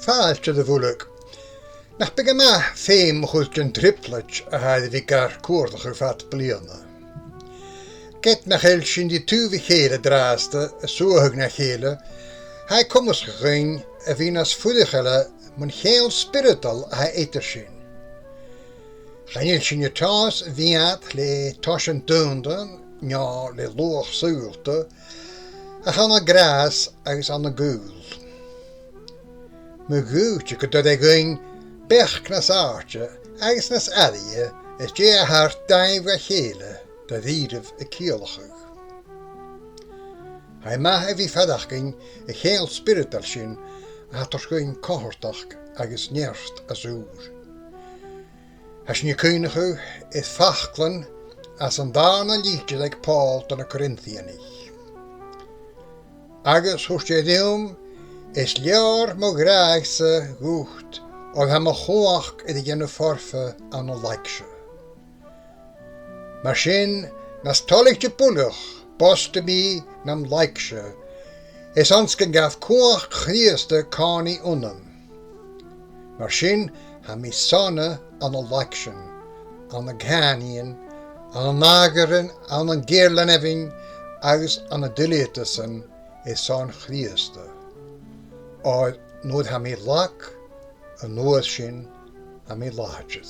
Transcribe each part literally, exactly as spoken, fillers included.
Fàilte dhuibh uile. Nach bi e math feum a chur dhan trioblaid a tha air a bhith gar cuartachadh fad bliadhna. Ged nach eil sinn ri taobh a chèile an-dràsta a' suathadh na chèile, tha e comasach dhuinn a bhith nas fhuraicheile mun cheangal spioradail a tha eadar sinn. Chan eil sinn a' tòiseachadh le toisean daonda no le luach saoghalta, ach ann an gràs agus ann an gaol. Ma dh'fhaodte gun toir e dhuinn beachd nas àirde agus nas airidhe air dè a tha ar dàimh dha chèile da-rìribh a' ciallachadh. Tha e math a bhith a' faireachdainn a' cheangal spioradail sin a tha a' toirt dhuinn comhfhurtachd agus neart às ùr. Tha sinn a' cuimhneachadh air faclan às an dàrna litir aig Pòl do na Corintianaich. Agus thuirt e rium, is leòr mo ghràdh-sa dhut, oir tha mo chumhachd air a dhèanamh foirfe ann an laigse. Mar sin, nas toilichte buileach, bosta mi nam laigse, is anns gun gabh cumhachd Chrìosda còmhnaidh annam. Mar sin, tha mi sona ann an laigsean, ann an cànaidhean, ann an nàdairean, ann an gèarleanmhainn, agus ann an duilgheadasan airson Chrìosda. Oir nuair a tha mi lag, an uair sin tha mi làidir.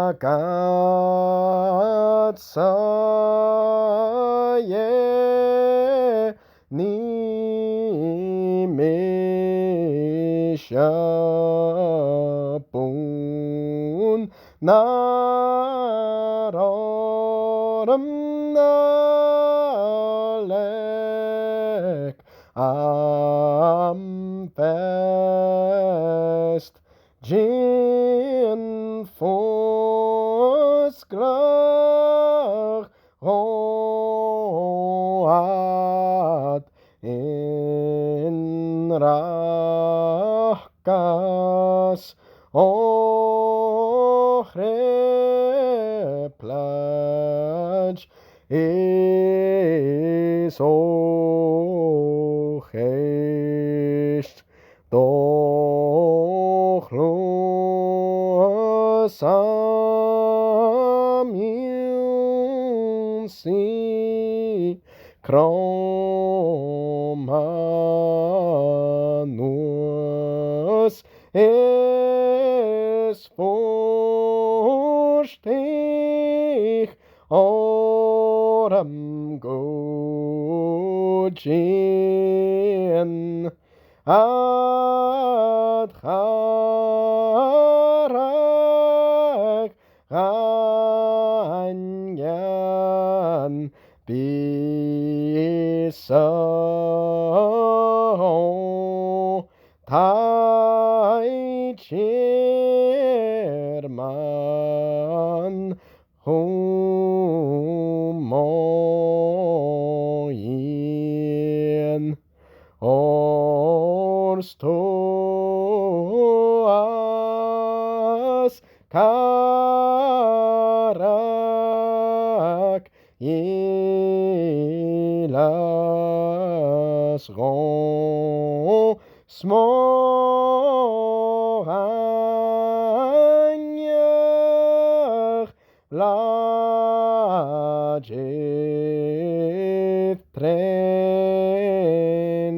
Agadsa, Dhè, nì mise bùn nar òran a leig am feast. Dèan fuasgladh dhomh ad innrachdas, o thrioblaid is o cheist. Do chluas am ionnsaigh crom a-nuas is furtaich orm gu dèan ad chàradh dh'aindeoin bìos o taidir man chum mo dhìon. Ors tu às càradh dh'fhilleas dhomh 's mo dh'aindeoin làidir treun.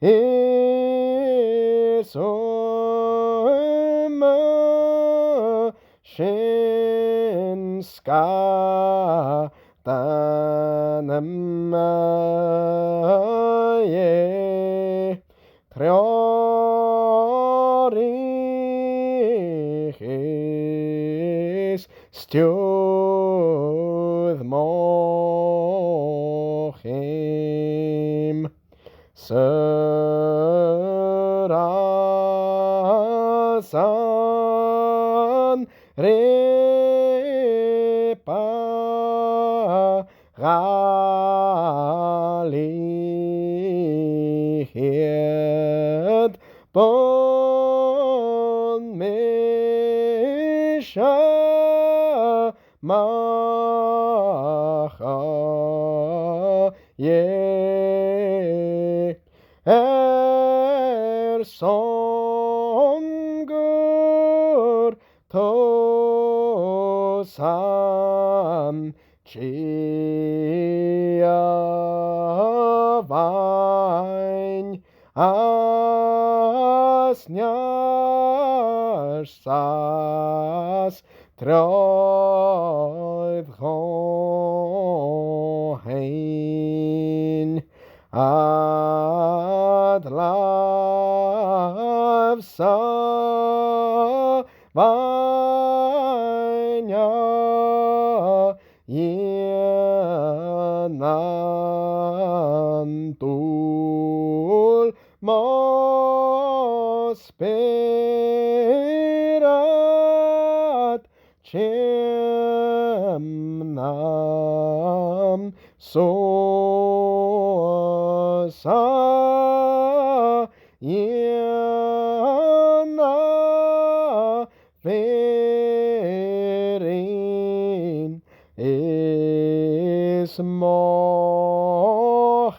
Is uime sin sgàth d' anam, a Dhè. Treòraich is stiùir mo cheum. Saor às an repa dh'fhàilidh iad, bun mise ma Ach a Dhè, air son gur tusa am tìodhlapan, as neart 's as treòir dhomh fhèin, ad làmh-sa bheinn a dhìon nam dùil, mo Spiorad tighinn nam suas a dhìon na fìrinn, is mo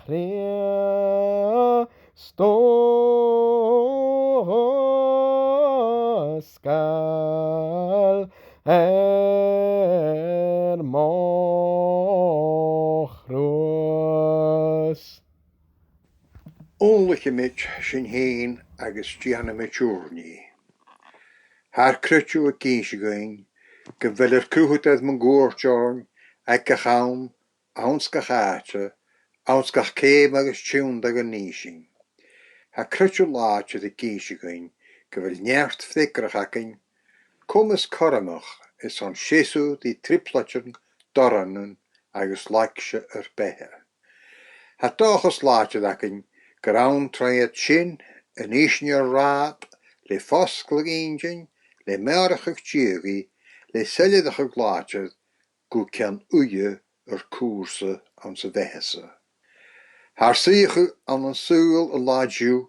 chridhe 's mo dhùsgadh air mo chros. Umhlaigimid sinn fhèin agus dèanamaid ùrnaigh. Tha ar creideamh ag innse dhuinn gu bheil ar Cruthadair mun cuairt oirnn aig gach àm, anns gach àite, anns gach ceum agus tionndadh ar n-innsean. Tha creideamh làidir ag innse dhuinn gu bheil neart freagarrach againn, comas cothromach airson seasamh ri trioblaidean, dorranan agus laigse ar beatha. Tha dòchas làidir againn gur ann tro iad sin a nì sinn ar rathad le fosgladh inntinn, le meòrachadh diadhaidh, le soilleireachadh làidir gu ceann-uidhe ar cùrsa anns a' bheatha-sa. Tha ar suidheachadh ann an saoghal an latha an-diugh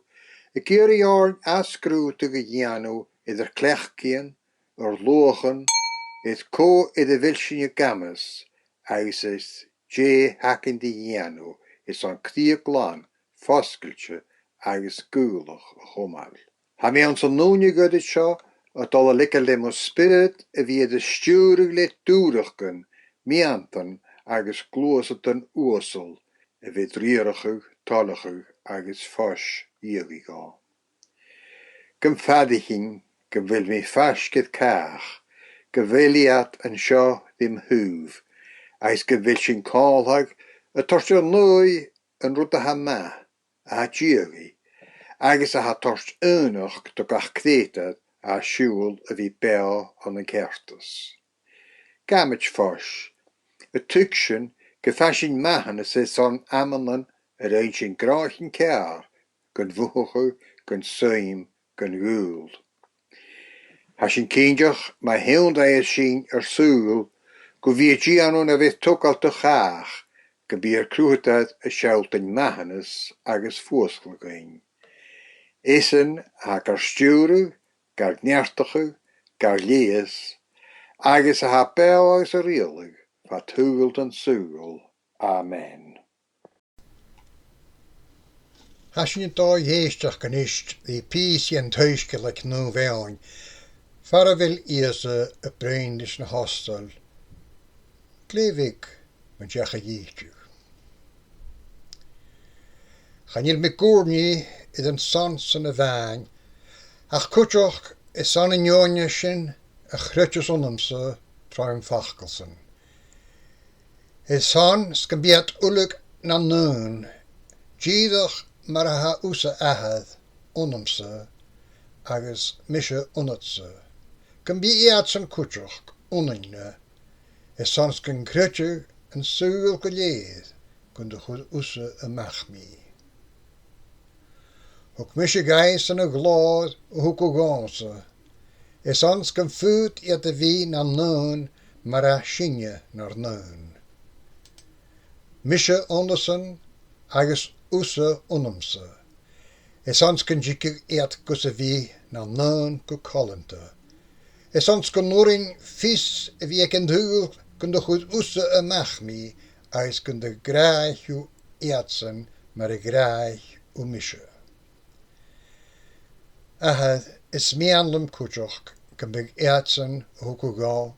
ag iarraidh oirnn ath-sgrùdadh a dhèanamh air ar cleachdaidhean, ar luachan, air cò air a bheil sinn ag amas, agus air dè th' againn ri dhèanamh airson cridhe glan, fosgailte agus gaolach a chumail. Tha mi anns an ùine ghoirid seo a' dol a leigeil le mo spiorad a bhith air a stiùireadh le dùrachdan, miantan agus gluasadan uasal a bhios riarachadh, toileachadh agus fois dhiadhaidh dhomh. Gum faireachdainn gu bheil mi faisg air càch, gu bheil iad an seo rim thaobh, agus gu bheil sinn còmhla a' toirt air n-aghaidh an rud a tha math, a tha diadhaidh, agus a tha a' toirt aonachd do gach creutair a tha a' siubhal a bhith beò ann an ceartas. Gabhaimid fois, a' tuigsinn gum faigh sinn mathanas airson amannan a rinn sinn gnothaichean ceàrr, gun mhothachadh, gun suim, gun ghaol. Tha sinn cinnteach, ma thionndaicheas sinn ar saoghal gu bhith a' dèanamh na bhios togail do chàch, gum bi ar Cruthadair a' sealltainn mathanas agus fuasgladh dhuinn. Esan a tha gar stiùireadh, gar neartachadh, gar leigheas, agus a tha beò agus a' riaghladh fad shaoghal nan saoghal. Amen. Tha sinn an dòigh èisteachd a-nis ri pìos dhen t-soisgeul aig Naomh Eòin, far a bheil Ìosa a' bruidhinn ris na h-ostail, glè bheag mun deach a dhìteadh. Chan eil mi ag ùrnaigh air an son san a-mhàin, ach cuideachd airson an fheadhainn sin a chreideas annamsa tro am facal-san. Airson 's gum bi iad uile nan aon, dìreach mar a tha thusa, Athair, annamsa agus mise annadsa, gum bi iadsan cuideachd annainne, airson 's gun creideadh an saoghal gu lèir gun do chuir thusa a-mach mi. Thug mise dhaibhsan a' ghlòir a thug thu dhòmhsa, airson 's gum faod iad a bhith nan aon mar a tha sinne nar n-aon. Mise annadsan agus thusa annamsa, airson 's gun tigeadh iad gus a bhith nan aon gu coileanta, airson 's gun urrainn fios a bhith aig an t-saoghal gun do chuir thusa a-mach mi, agus gun do ghràdhaich thu iadsan mar a ghràdhaich thu mise. Athair, is miann leam cuideachd gum biodh iadsan a thug thu dhomh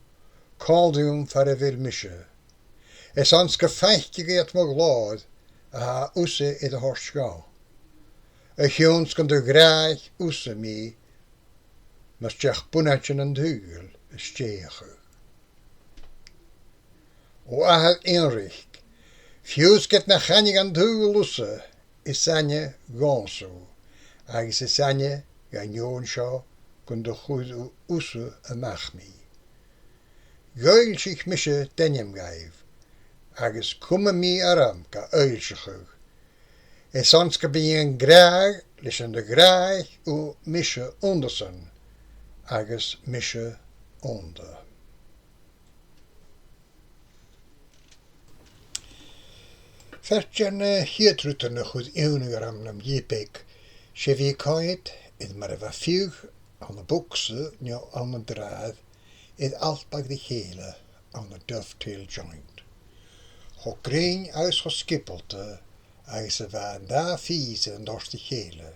còmhla rium far a bheil mise, is anns gum faiceadh iad mo ghlòir a tha thusa air a thoirt dhomh, a chionn 's gun do ghràdhaich thusa mi, mus deach bunaidean an t-saoghail a stèidheachadh. O Athair aonraic, fiù 's ged nach aithne an t-saoghal thusa, is aithne dhòmhsa thu, agus is aithne dhan fheadhainn seo gun do chuir thu thusa a-mach mi. Dh'fhoillsich mise d' ainm dhaibh, agus cumam mi orm ga fhoillseachadh, is anns gum bi an gràdh leis an do ghràdhaich thu mise annsan agus mise annta. Fear de na chiad rudan a chuir iongnadh orm nam dhìth beag, 's e bhith a' coimhead air mar a bha fiodh ann am bogsa no ann an dràir air alpadh ri chèile ann an dovetail joint. Cho grinn agus cho sgiobalta agus a bha an dà phìos air an toirt ri chèile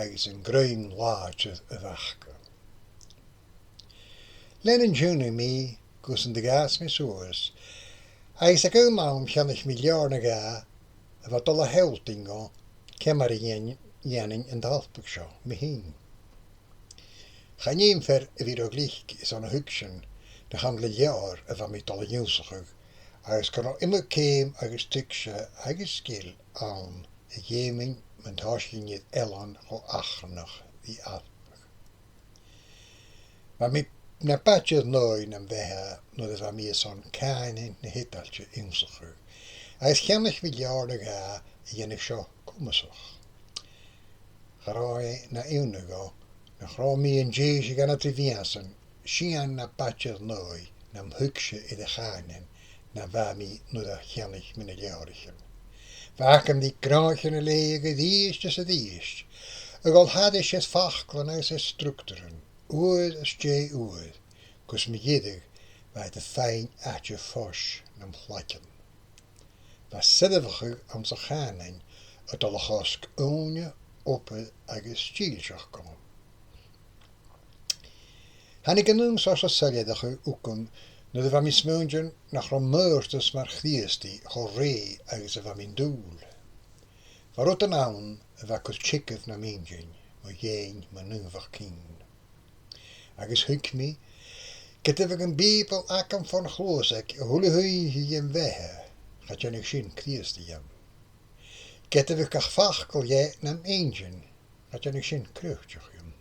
agus an grèim làidir a bh' aca. Lean an tionndadh mi gus an do dh'fhàs mi suas, agus aig aon àm cheannaich mi leabhar no dhà a bha dol a shealltainn dhomh ciamar a dhean-, dhèanainn an t-alpadh seo mi fhìn. Chan fheum fear a bhith ro ghlic airson a thuigsinn nach ann le leabhar a bha mi dol a dh'ionnsachadh, agus gun robh iomadh ceum agus tuigse agus sgil ann a dh'fheumainn mun tòisich an fheadhainn eile cho achrannach ri alpadh. Bha mi na b' fhaide air n-aghaidh nam bheatha nuair a bha mi airson cànain na h-Eadailte ionnsachadh, agus cheannaich mi leabhar no dhà a dhèanadh seo comasach. Cha robh e na iongnadh dhomh nach robh mi an dèidh 's a dh'anad ri mhìosan sìon na b' fhaide air n-aghaidh nam thuigse air a' chànan na bha mi nuair a cheannaich mi na leabhraichean. Bha agam ri gnothaichean a leughadh a-rithist is a-rithist, a dhol thairis air faclan agus air structaran, uair às dèidh uair, gus mu dheireadh bha iad a' faighinn àite fois nam chlagan. Bha soirbheachadh anns a' chànan a' dol a chosg ùine, obair agus stil seach gom. Thàinig an aon seòrsa soilleireachadh thugam nuair a bha mi a' smaoineachadh nach robh m' adhartas mar Chrìosdaidh cho rèidh agus a bha mi an dùil. Bha rudan ann a bha a' cur teagamh nam inntinn, mo dheidhinn, mo naomhachd fhìn. Agus thuig mi, ged a bhiodh am Bìoball agam fon chluasaig a h-uile h-oidhche dhen bheatha, cha dèanadh sin Crìosdaidh dhomh. Ged a bhiodh gach facal dheth nam inntinn, cha dèanadh sin croiteach dhomh.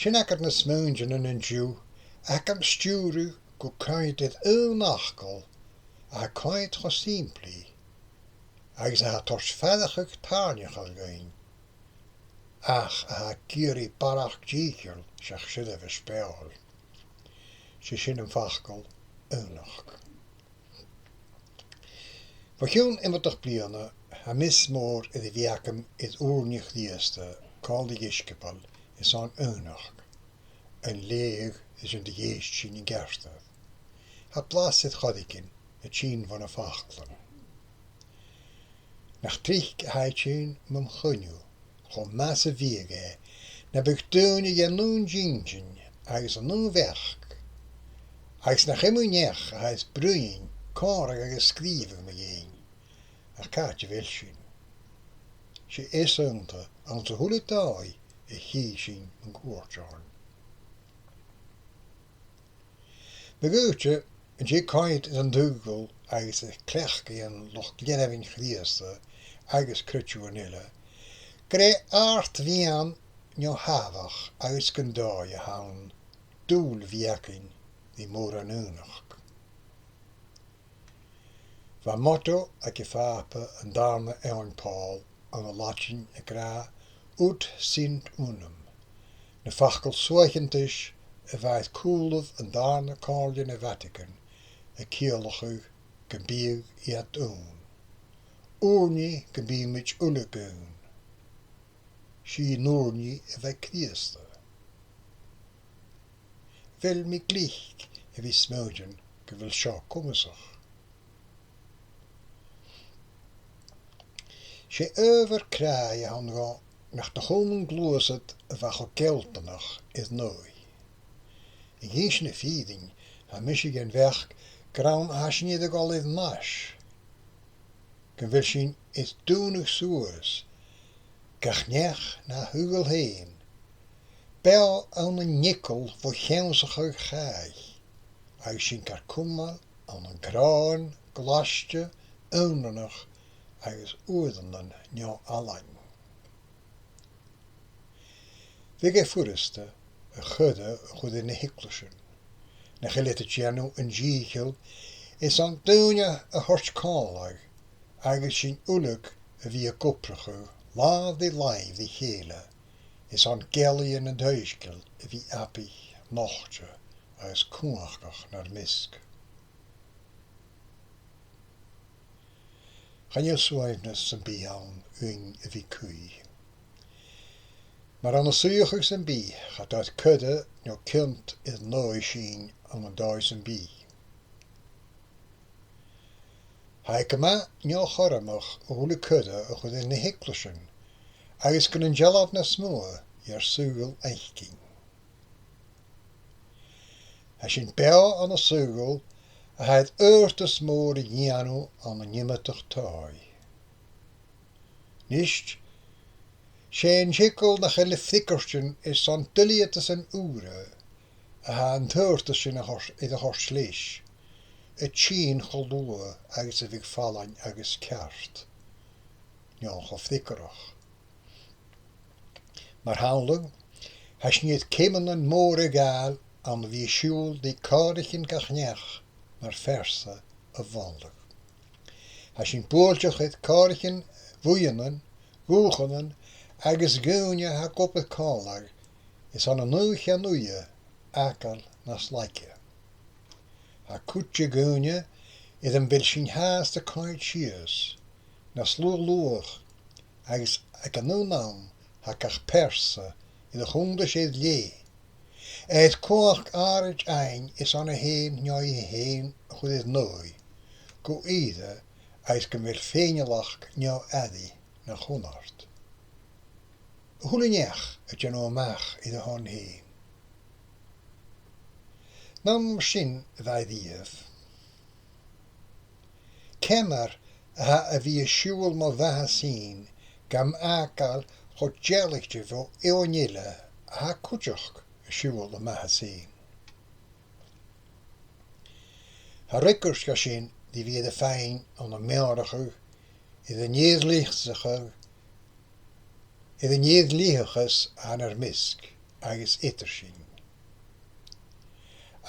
Sin agad na smaointean an-diugh, agam stiùireadh gu coimhead air aon fhacal a tha a' coimhead cho sìmplidh, agus a tha a' toirt faireachdainn tàirneachail dhuinn, ach a tha ag iarraidh barrachd dìcheall seach seirbheis beòil. 'S e sin am facal aonachd. Bho chionn iomadach bliadhna, tha meas mòr air a bhith agam air ùrnaigh Chrìosda còmhla ri dheisciobail airson aonachd, an leughadh ris an do dh'èist sinn an ceartuair. Tha blas air choreigin a' tighinn bho na faclan. Nach tric a tha e a' tighinn mum choinneamh, cho math 's a bhiodh e, nam biodh daoine dhen aon t-inntinn agus an aon bheachd, agus nach iomadh neach a tha air bruidhinn, còmhradh agus sgrìobhadh mu dheidhinn, ach càit a bheil sinn? 'S e eas annta anns a h-uile dòigh a chì sinn mun cuairt oirnn. Ma dh'fhaodte, an dèidh coimhead air an t-saoghal agus a' cleachdaidhean luchd-leanmhainn Chrìosda agus creideamhan eile, gur e àrd-mheadhan neo-thàmhach agus gun dòigh a th' ann dùil a bhith againn ri mòran aonachd. Bha motto aig a' Phàpa an dàrna Eòin Pòl ann an Laideann ag ràdh ut sint unum, na facail suaicheantais a bha air cùlaibh an dàrna Comhairle na Vatican a' ciallachadh gum biodh iad aon. Ùrnaigh gum bithinn-sa uile aon. 'S i an ùrnaigh a bha aig Crìosda. bheil mi glic a bhith a' smaoineachadh gu bheil seo comasach. 'S e adhbhar cràidh a th' ann dhomh nach do chùm an gluasad a bha cho gealltanach air n-aghaidh. An dèidh sin a' fìrinn, tha mise den bheachd gur ann a tha sinn air a dhol air ais. Gum bheil sinn air dùnadh suas, gach neach na shaoghal fhèin. Beò ann an eagal bho cheannsachadh chàich, agus sinn gar cumail ann an cnàimh glaiste, aonranach agus uaireannan neo-fhallain. Bhiodh e furasta a' choire a chur air na h-eaglaisean. Nach eil iad a' dèanamh an dìcheall airson daoine a thoirt còmhla agus sinn uileag a bhith ag obrachadh làmh ri làimh ri chèile airson geallaidhean an t-soisgeil a bhith abaich, nochd agus cumhachdach nar measg. Chan eil suaimhneas sam bith ann dhuinn a bhith cuibh. Mura h-eil suidheachadh sam bith, cha toir coire no ciont air n-aghaidh sinn ann an dòigh sam bith. Tha e gu math neo-chothromach a h-uile coire a chur air na h-eaglaisean, agus gun an dealbh nas motha dhen t-saoghal fhaicinn. Tha sinn beò ann an saoghal a tha air adhartas mòr a dhèanamh ann an iomadach dòigh. A-nis, 's e an t-eagal nach eil a' freagairt airson duilgheadasan ùra a tha an t-adhartas sin a thoirt, air a thoirt leis, a' tighinn cho luath agus a bhith fallain agus ceart, no cho freagarrach. Mar shampla, tha sinn air ceumannan mòra a ghabhail ann a bhith a' siubhal ri còraichean gach neach mar phearsa a mholadh. Tha sinn buailteach air còraichean, bhuidhnean, dhùthchannan agus dhaoine a tha ag obair còmhla airson an aon cheann-uidhe fhàgail nas laige. Tha cuid de dhaoine air am bheil sinn fhathast a' coimhead sìos, nas lugha-luachaidh, agus aig an aon àm tha gach pearsa air a chunntadh air leth, air cumhachd àraid fhaighinn airson e fhèin no i fhèin a chur air n-aghaidh, gu ìre agus gum bheil fèinealachd neo-airidh na chunnart. A h-uile neach a' dèanamh a-mach air a shon fhèin. Nam sin a-riamh. Ciamar a tha a bhith a' siubhal mo mhaitheas fhìn gam fhàgail cho dealaichte bho dhaoine eile a tha cuideachd a' siubhal am maitheas fhèin? Tha fhreagairt dha sin ri bhith air a faighinn ann am meòrachadh, air an eadar-lìonadh, air an eadar-lìonadh a th' ann ar measg agus eadar sinn.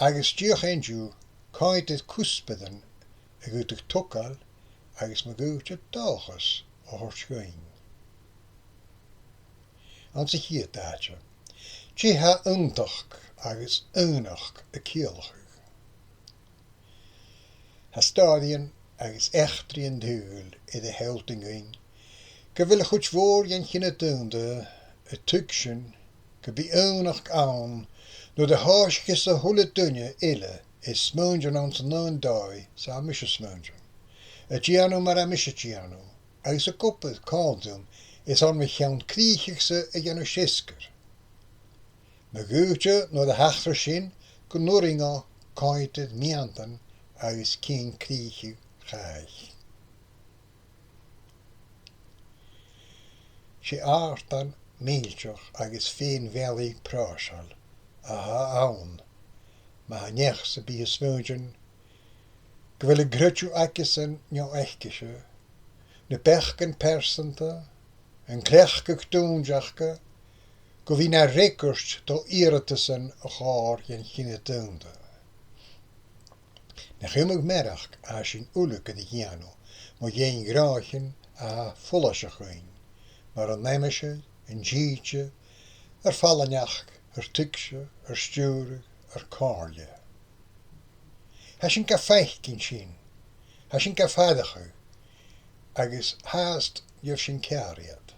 Agus dìreach an-diugh, coimhead air cuspairean a dh'fhaodadh togail agus ma dh'fhaodte dòchas a thoirt dhuinn. Anns a' chiad àite, dè tha aonta agus aonachd a' ciallachadh? Tha stòiridhean agus eachdraidhean an t-saoghail air a shealltainn dhuinn gu bheil a' chuid mhòr dhen chine-daonda a' tuigsinn gum bi aonachd ann nuair a thòisicheas a h-uile duine eile a' smaoineachadh anns an aon dòigh 's a tha mise a' smaoineachadh, a' dèanamh mar a tha mise a' dèanamh, agus ag obair còmhla rium airson mo cheann-crìche-sa a dhèanamh seasgair. Ma dh'fhaodte nuair a thachras sin gun urrainn dhomh coimhead air miannan agus ceann-crìche chàich. 'S e àrdan millteach agus fèin-mheallaidh pròiseil a th' ann ma tha neach sam bith a' smaoineachadh gu bheil an creideamh aigesan no aicese, na beachdan pearsanta, an cleachdadh dùinte aca, gu bhith na fhreagairt do iarrtasan a' chòir dhen chine-daonda. Nach iomadh mearachd a tha sinn uile gan dèanamh mu dheidhinn ghnothaich a tha follaiseach dhuinn, mar an aimsir, an t-sìde, ar fallaingeachd, ar tuigse, ar stiùireadh, ar comhairle. Tha sinn ga faicinn sin, tha sinn ga faireachadh, agus fhathast gheibh sinn ceàrr iad.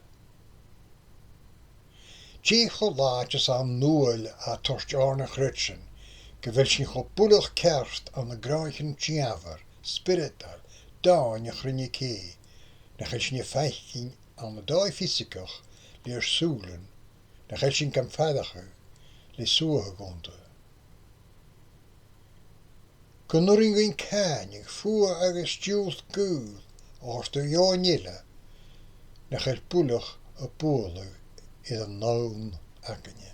Dè cho làidir 's a tha an uair a tha toirt oirnn a chreidsinn gu bheil sinn cho buileach ceart ann an gnothaichean dìomhair, spioradail, domhainn a' chruinne-cè, nach eil sinn a' faicinn ann an dòigh fiosaigeach le ar sùilean, nach eil sinn gam faireachadh le suathadh annta. Gun urrainn dhuinn càineadh, fuath agus diùlt gaoil a thoirt do dheòin eile nach eil buileach a' bualadh air an fhonn againne.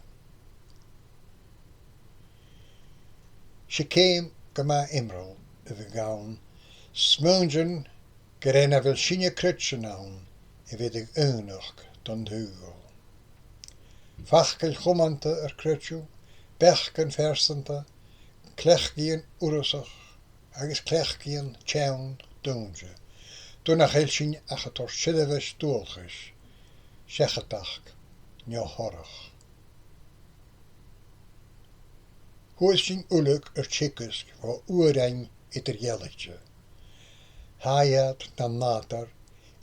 'S e ceum gu math iomrail a bhiodh ann smaointinn gur e na bheil sinne a' creidsinn ann a bheireadh aonachd don t-saoghal. Facail chumanta ar creideamh, beachdan phearsanta, cleachdaidhean urrasach agus cleachdaidhean teann dùinte, do nach eil sinn ach a' toirt seirbheis dualchais, seachadadh no thorrach. Fhuair sinn uile ar teagasg bho uairean eadar-dhealaichte. Tha iad nan nàdar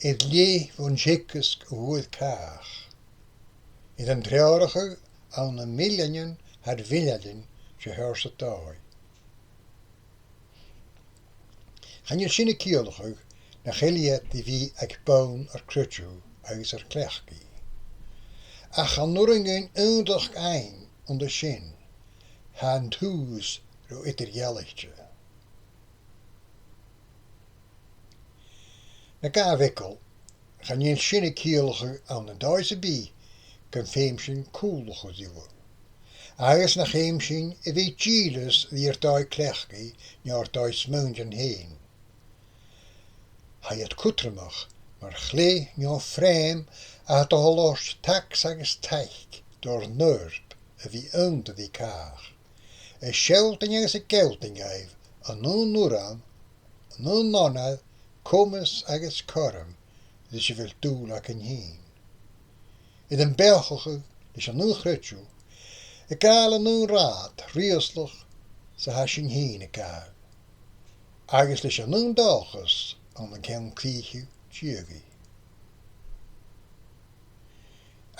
air leth bhon teagasg a fhuair càch. Air an treòrachadh ann am milleanan thar mhilleanan de sheòrsa dòigh. Chan eil sin a' ciallachadh nach eil iad ri bhith aig bonn ar creideamh agus ar cleachdaidh. Ach chan urrainn dhuinn aontachd fhaighinn an sin, tha an t-ùidh ro eadar-dhealaichte. Na gabh eagal, chan eil sin a' ciallachadh ann an dòigh sam bith gum feum sinn cùl a chur riutha, agus nach fheum sinn a bhith dìleas ri ar dòigh cleachdaidh no ar dòigh smaointinn fhèin. Tha iad cudromach mar chlè no frèam a tha dol a thoirt tacs agus taic dor n-oidhirp a bhith aonta ri càch, a' sealltainn agus a' gealltainn dhaibh an aon urram, an aon onair, comas agus cothrom ris a bheil dùil againn fhìn. Air am beothachadh leis an aon chreideamh, a' gabhail an aon rathad riaslach 's a tha sinn fhìn a' gabhail, agus leis an aon dòchas ann an ceann cridhe diadhaidh.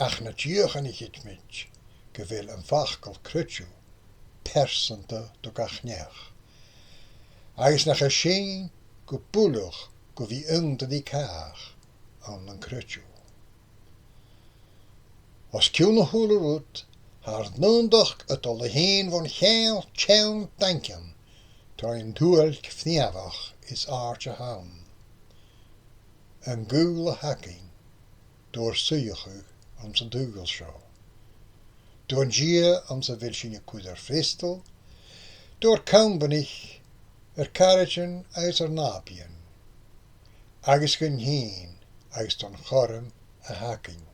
Ach na dìochuimhnichidh sinn gu bheil am facal creideamh pearsanta do gach neach, agus nach eil sinn gu buileach gu bhith aonta ri càch ann an creideamh. Os cionn a h-uile rud, tha ar n-aontachd a' dol a thighinn bhon cheann teann daingeann, tro an dualchas fhìor is àirde a th' ann. An gaol a th' againn do ar suidheachadh anns an t-saoghal seo, don Dia anns a bheil sinn a' cur ar freastal, do ar companaich, ar caraidean agus ar nàbaidhean, agus dhuinn fhìn agus don chothrom a th' againn.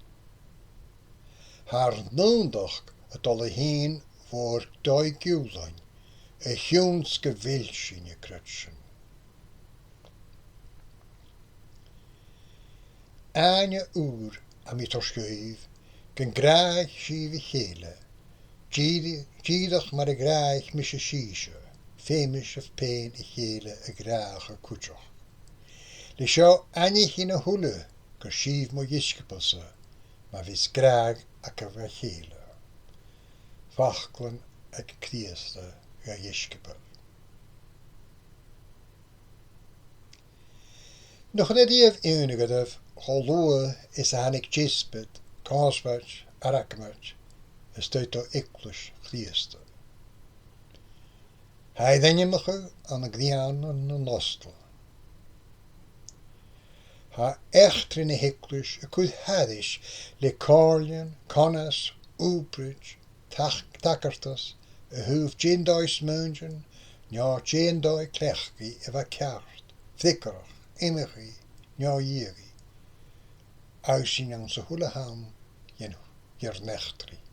Tha ar n-aontachd a' dol a thighinn bhor dòigh-giùlain a chionn 's gu bheil sinn a' creidsinn. Àithne ùr a tha mi a' toirt dhuibh, gun gràdhaich sibh a chèile, dìreach, dìreach mar a ghràdhaich mise sibhse, feumaidh sibh fhèin a chèile a ghràdhachadh cuideachd. Le seo aithnichidh na h-uile gur sibh mo dheisciobail-sa, ma bhios gràdh agaibh dha chèile. Faclan aig Crìosda dha dheisciobail. Nach eil e riamh iongnadh cho luath 's a thàinig deasbad, còmhstri, argamaid, a-staigh do Eaglais Chrìosda. Tha e ag ainmeachadh ann an grian nan, nan osnaich. Tha eachdraidh na h-eaglais a' cur thairis le comhairlean, conas, ùpraid, tac-, tachartas, a thaobh dè an dòigh smaointinn, no dè an dòigh cleachdaidh a bha ceart, freagarrach, iomchaidh, no dhìochuimhneach, agus sinn anns a h-uile àm dhen, dhen eachdraidh.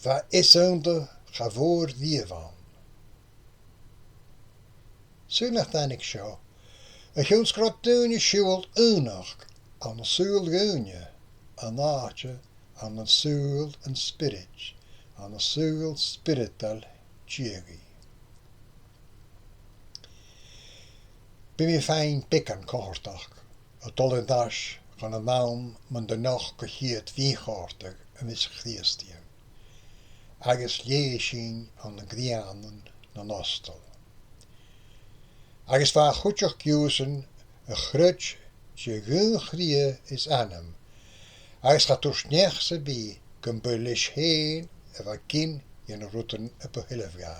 Bha esan de cha mhòr riamh ann. Saoil nach tàinig seo a chionn 's gun robh daoine a' siubhal aonachd ann an saoghal dhaoine, an àite, ann an saoghal an spioraid, ann an saoghal spioradail diadhaidh. Bidh mi a' faighinn beagan comhartachd a' dol air ais chun an àm mun do nochd a' chiad mhì-chòmhdach am measg Chrìosdaidhean. agus leugh sinn ann an grianan nan ostail. Agus bha a' chuideachd dhiubhsan a' creidsinn de dh'aon-chridhe is anam, agus cha tuirt neach sam bith gum b' e leis fhèin a bha gin dhe na rudan a bu shoilleir dha,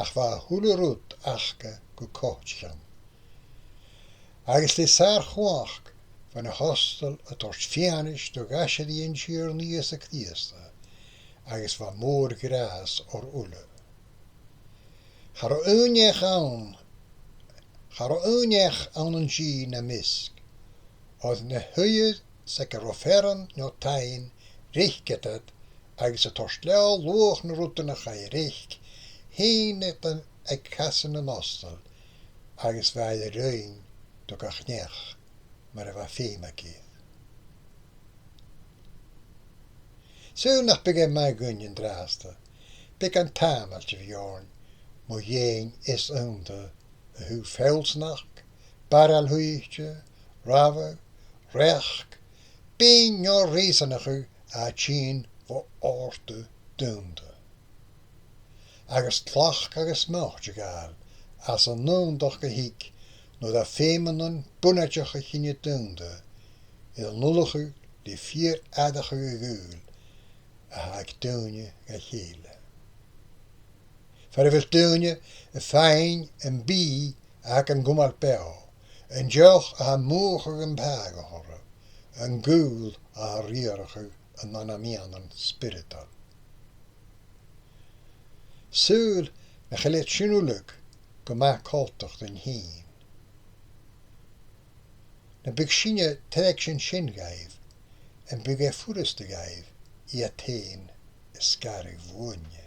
ach bha a h-uile rud aca gu coitcheann. Agus le sàr-chumhachd bha na h-ostail a' toirt fianais do dh'aiseirigh an Tighearna Ìosa Crìosda, agus bha mòr-ghràs orra uile. Cha robh aon neach ann, cha robh aon neach ann an dìth nam measg, oir na h-uiread 's aig an robh fearann no taighean reic iad iad, agus a' toirt leotha luach nan rudan a chaidh reic fhèin iad aig casan nan ostail, agus bha e air a roinn do gach neach mar a bha feum aige. Saoil nach biodh e math dhuinn an-dràsta beagan tàmailt a bhith oirnn mu dheidhinn eas-aonta a thaobh feallsanachd, barail-shuidhichte, rabhadh, reachd, beinn no reasanachadh a' tighinn bho òrdugh d' aonta. Agus tlachd agus moiteil a ghabhail às an aonta a thig nuair a tha feum ann am bunaiteachadh a' chinne-daonna, air an ullachadh le fìor-aithreachadh a ghaoil a tha aig daoine dha chèile. Far a bheil daoine a' faighinn am bìdh a th' aig an cumail beò, an deoch a tha a' mùchadh am pathadh orra, an gaol a tha a' riarachadh an anmoithean spioradail. Saoil nach eil iad sin uileag gu math coltach dhuinn fhìn? Nam biodh sinne a' tairgsinn sin dhaibh, am biodh e furasta dhaibh iad fhèin a sgaradh bhuainne?